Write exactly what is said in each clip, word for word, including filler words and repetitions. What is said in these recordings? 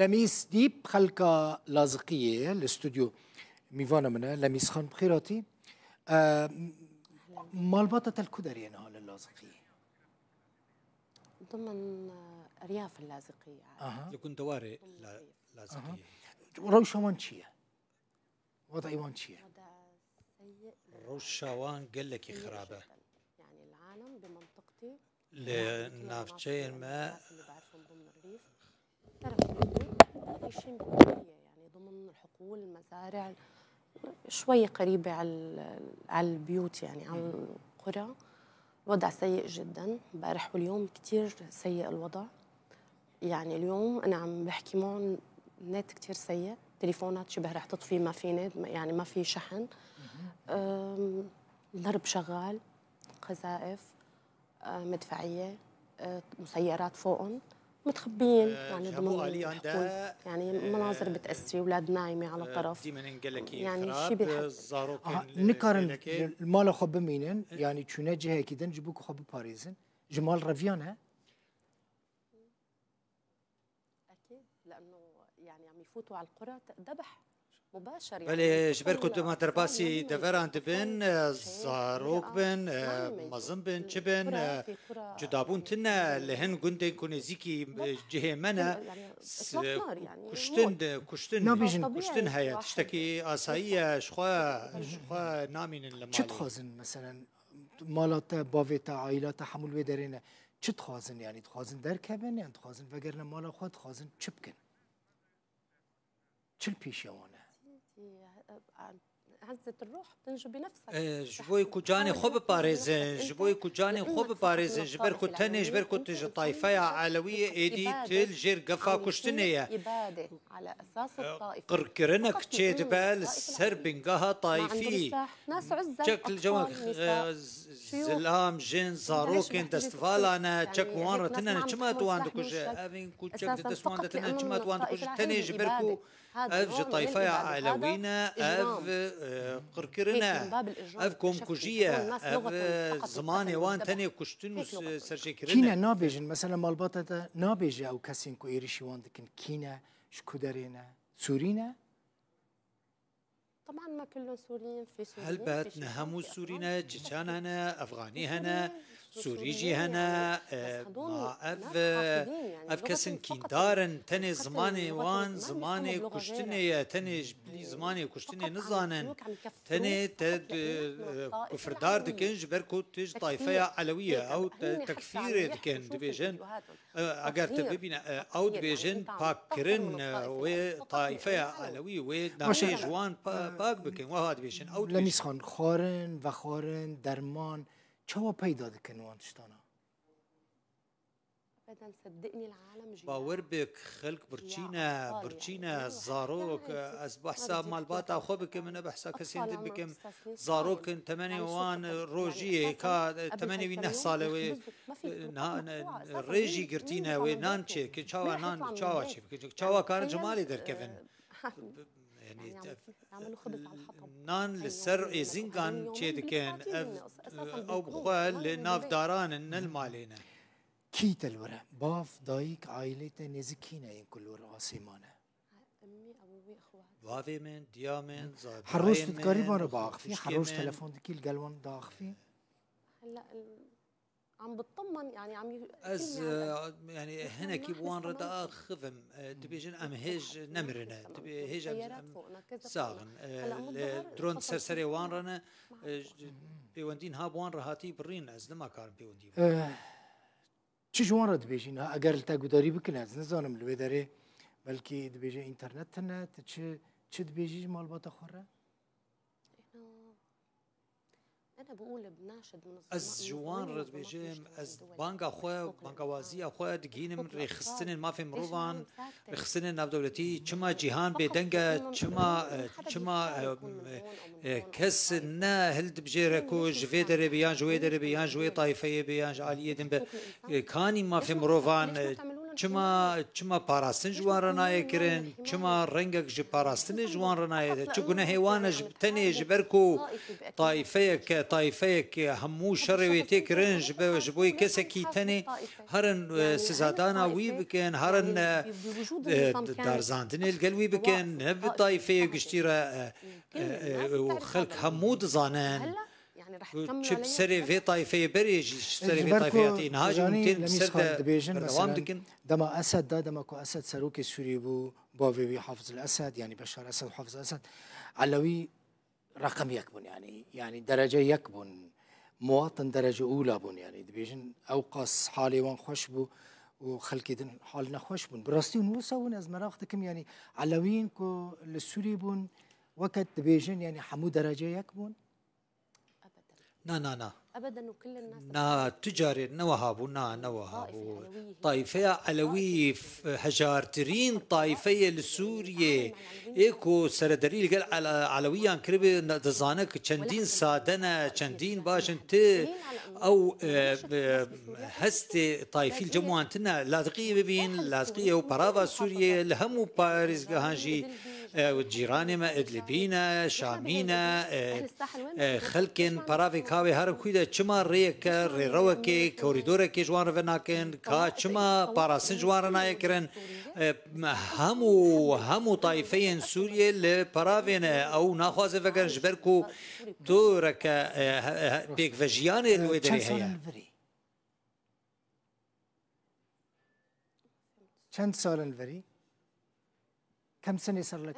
Lemîs Dîp, xelka Laziqiyê ye, li stûdyo mîvana min e. Lemîs Xan, bi xêr hatî. E, malbata te li ku derê ye niha li Laziqiyê? ضمن أرياف اللاذقية. Aha. Li gundewarê ضمن La-, الريف. Laziqiyê. Aha. Rewşa wan çi ye? Wedayê wan çi ye? وضع سيء للعالم. Rewşa wan gelekî سيء xirab e. جدًا. يعني العالم بمنطقتي، Li أنا كل navçeyên المناطق me والناس اللي بعرفهم ضمن الريف، تعرف، عايشين بالطبيعة، يعني ضمن الحقول، المزارع، شوي قريبة على ال-، على البيوت، يعني على القرى. الوضع سيء جدًا، امبارح واليوم كتير سيء الوضع. يعني اليوم أنا عم بحكي معهم، النت كتير سيء، تليفونات شبه رح تطفي، ما في نت، ما، يعني ما في شحن. أم، ضرب شغال، قذائف، آه، مدفعية، آه، مسيرات فوقهم، متخبيين، آه، يعني، ji hemû ضمن aliyan de, الحقول. يعني، آه، مناظر بتأثري، أولاد نايمة على آه، طرف. Dîmenên gelekî يعني، xirab, شي بيحزن. Zarokên Aha, li nikarin lêlekê. Li, li mala xwe bimînin, yanî çûne cihekî din ji bo ku xwe biparêzin. Ji mal reviya ne? أكيد، لأنه يعني عم يفوتوا على القرى ذبح مباشر، يعني، Belê, ji ber ku dema derbasî deveran dibin, e, zarok bin, e, mezin bin, çi bin, e, cudabûn tune li hin gundên ku nêzîkî, e, cihê me ne, kuştin, kuştin, kuştin heye. Tiştekî asayî ye, ji xwe, ji xwe namînin li malê. Çi dixwazin, meselen, mala te, bavê te, aîla te hemû li wê derê ne? Çi dixwazin, yanî dixwazin derkevin, yan dixwazin vegerine mala xwe, dixwazin çi bikin? Çi li pêşiya wan e? هزة الروح بتنجو بنفسك. E, ji bo ku canê xwe biparêzin, ji bo ku canê xwe biparêzin, ji ber ku tenê, ji ber ku tu ji tayfeya Elewî yê, êdî tu li jêr gefa kuştinê ye. Qirkirinek çêdibe li ser bingeha tayfî. Çek li cewek, e, z-, zilam, jin, zarokên destvala ne, çek wan re tune ne, çima tu wan dikuje? Evên ku çek ji dest wan de tune ne, çima tu wan dikuje? Tenê ji ber ku ev ji tayfeya Elewî ne, ev, e, qirkirin e, ev komkujî ye, ev, e, zimanê wan tenê kuştin û s-, serjêkirin e. Kî ne nabêjin, mesela malbata te nabêje ew kesên ku êrişî wan dikin, kî ne, ji ku derê ne, Sûrî ne? طبعا ما كلهم سوريين، في سوريين، في Helbet ne hemû Sûrî ne, Çeçen hene, Efxanî hene, Sûrî jî hene, e, ma ev, ev kesin kîndar in, tenê zimanê wan, zimanê kuştinê ye, tenê ji bilî zimanê kuştinê nizanin, tenê te, e, kufirdar dikin, ji ber ku tu ji tayfeya Elewî ye, ew te tekfîrê dikin, dibêjin. E, eger tu bibîne, e, ew dibêjin pakkirin, e, wê tayfeya Elewî, wê navê ji wan pa-, pak bikin, wiha dibêjin. Ew dibêjin. Lemîs Xan, xwarin, vexwarin, derman, çawa peyda dikin wan tiştana? Bawer bik, xelk birçî ne, birçî ne, zarok, e, ez behsa malbata xwe bikim, ne behsa kesên din bikim. Zarok in, temenê wan rojiyê, ka temenê wî neh sal e, wê, e, niha, ne, rê jî girtî ne, wê nan çêkin, çawa nan, çawa çê bikin, çawa karin ji malê derkevin. Yanî, nan li ser êzingan çê dikin, ev, ew bi xwe li nav daran in, ne li malê ne. Kî te li wir e? Bav, dayik, aîlê te nêzik kî ne yên ku li wir asê mane? Bavê min, diya min, Her roj tu dikarî wan re biaxivî, her roj telefon dikî, li gel wan diaxivî? هلا ال-، عم بتطمن، يعني عم ي-، Ez, كلمة عم e, yanî hinekî bi wan re diaxivim, e, dibêjin em hêj nemirine, dibê hêj em, em sax in. E, li dron ser serê wan re ne, e, pêwendî niha bi wan re hatî birîn, ez nima karim pêwendî bikim. Eh, çi ji wan re dibêjî niha? Eger li te gudarî bikin, ez nizanim li wê derê belkî dibêje înternet tune, tu çi, çi dibêjî ji malbata xwe re? Ez ji wan re dibêjim, ez banga xwe, bangawaziya xwe digihînim rêxistinên mafên mirovan, rêxistinên navdewletî, çima cîhan bêdeng e, çima, e, çima, e, e, kes ne hildibijêre ku ji vê derê be, yan ji wê derê be, yan ji wê taîfeyê be, yan ji aliyê din be. E, kanî mafên mirovan, e, Çima, çima parastin ji wan re nayê kirin? Çima rengek ji parastinê ji wan re nayê? Çi gunehê wan e ji, tenê ji ber ku taîfeyek, taîfeyek hemû şerê wê tê kirin, ji be-, ji bo yê kesekî tenê herin, e, sizadana wî bikin, herin, e, e, darzandinê li gel wî bikin, ne bi taîfeyê giştî re, e, e, e, û xelk hemû dizanin. Ku çi bi serê vê taîfeyê berê jî, ji serê vê taîfeya tê niha jî hûn tên bi ser de berdewam dikin. Dema Esed de, dema ku Esed serokê Sûriyê bû, bavê wî Hafiz el Esed, yanî Beşar Esed, Hafiz Esed, Elewî reqem yek bûn, yanî, yanî derece yek bûn. Muwatin derece ûla bûn, yanî dibêjin ew qas halê wan xweş bû û xelkê din hal nexweş bûn. Bi rastî hûn wisa bûn, ez meraq dikim, yanî Elewiyên ku li Sûriyê bûn, weke dibêjin, yanî hemû derece yek bûn? Na, na, na. Na, tu carê ne wiha bû, na, ne wiha bû. Taîfeya Elewî f-, hejartirîn taîfeyê li Sûriyê ê ku serederî li gel Ele-, Elewiyan kiribe, ne, dizane ku çendîn sade ne, çendîn baş in. Ti ew, e, e, hestê taîfî li cem wan tine. Lazqiyê bibîn, Lazqiyê û perava Sûriyê li hemû parêzgehan jî, e, cîranê me Idlibî ne, Şamî ne, e, e, xelkên peravê ka wê herin kû de çima rêyeke, rêrewekê, korîdorekê ji wan re venakin, ka çima parastin ji wan re nayê kirin? E, hemû, hemû taîfeyên Sûriyê li peravê ne. Ew naxwaze vegerin ji ber ku doreke, e, he-, he-, pêkvejiyanê li wê derê heye. Çend sal in li verî? Çend sal in li verî? Kem sinê ser li,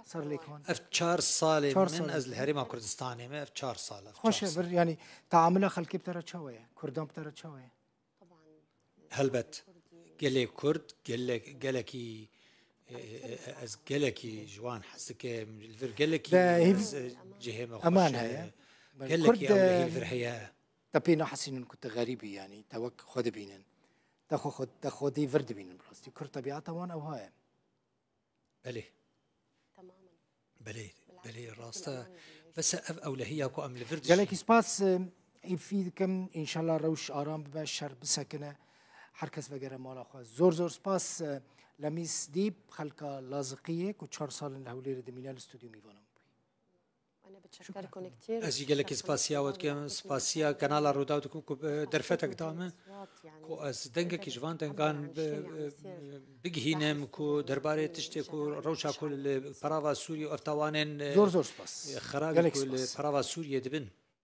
ser li kon? Ev çar salê min, ez li Herêma Kurdistanê me, ev çar sal, ev çar sal. Xweş e, bir, yanî, teamula xelkê bi te re çawa ye? Kurdan bi te re çawa ye? Helbet. Gelê Kurd, gelek-, gelekî, e, e, e, ez gelekî ji wan hez dikim, li vir gelekî ez, e, cihê me xweş e. Gelekî ew li hîl vir heye. Te pê nahesînin ku tu xerîb î, yanî te wek xwe dibînin. Te xwe, xwe, te xwedî vir dibînin bi rastî. Kurd tebiata wan ewha ye. Belê. Temamen. Belê, belê, rast e. Bes ev ewlehiya ku em li vir dijîn. Gelekî spas, e, îfî dikim. Înşallah rewş aram bibe, şer bisekine. Her kes vegere mala xwe. Zor, zor spas, e, Lemîs Dîp, xelka Laziqiyê ku çar sal in li Hewlêrê dimîne, li stûdyo mîvana min bûyî. Ez jî gelekî spasiya we dikim, spasiya Kanala Rûdaw dikim ku, e, derfetek da min, ku ez dengekî ji van dengan bi-, e, bigihînim ku derbarê tiştê ku rewşa ku li perava Sûriyê û ev tawanên, e, xerabî ku li perava Sûriyê dibin.